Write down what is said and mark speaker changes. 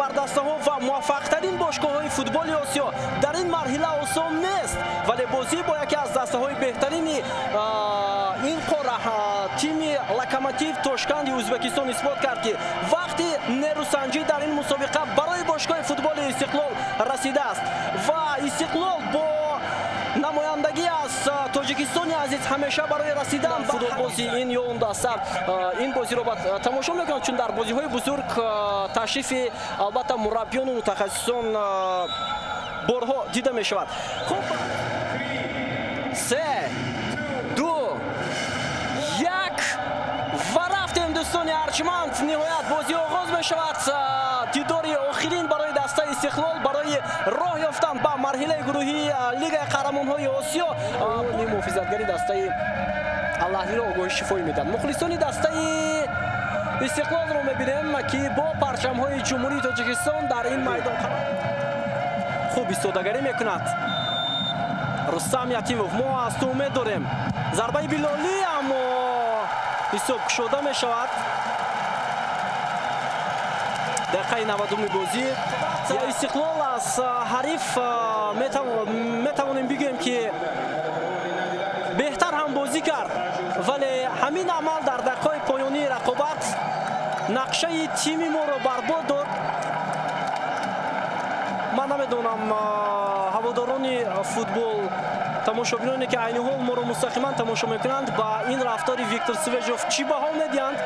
Speaker 1: Абардастаҳо ва муваффақтарин бошгоҳҳои футболи Осиё дар ин марҳила осон нест, вале бозӣ бо яке аз дастаҳои беҳтарини ин қора, тими Локомотив Тошканди Ӯзбекистон, исбот кард, ки вақти нерӯсанҷӣ дар ин мусобиқа барои бошгоҳи футболи Истиқлол расидааст. Ва Истиқлол бо намояндагӣ аз Тоҷикистони азиз ҳамеша барои расидан футболбози ин ё он даста ин бозиро тамошо мекунанд, чун дар бозиҳои бузург ташрифи, албатта, мураббиёну мутахассисон борҳо дида мешавад. Хуб, се, ду, як ва рафтем, дӯстони арҷманд. Ниҳоят бозӣ оғоз мешавад. Дидори охирин барои дастаи Истиқлол барои роҳ ёфтан ба марҳилаи гурӯҳии Лигаи қаҳрамонҳои Осиё. Муҳофизатгари дастаи Алаҳлиро огоҳи шифоӣ медиҳад. Мухлисони дастаи Истиқлолро мебинем, ки бо парчамҳои Ҷумҳурии Тоҷикистон дар ин майдон хуб истодагарӣ мекунад. Рустам Ятимов, мо аз ту умед дорем. Зарбаи Билолӣ, аммо ҳисоб кушода мешавад. Дақиқаи 90-уми бозӣ. Истиқлол аз ҳариф, метавонем бигӯем, ки беҳтар ҳам бозӣ кард, вале ҳамин амал дар дақиқаҳои поёнии рақобат нақшаи тими моро барбод дод. Ман намедонам, ҳаводорони футбол, тамошобиноне, ки айни ҳол моро мустақиман тамошо мекунанд, ба ин рафтори Виктор Свежов чӣ баҳо медиҳанд.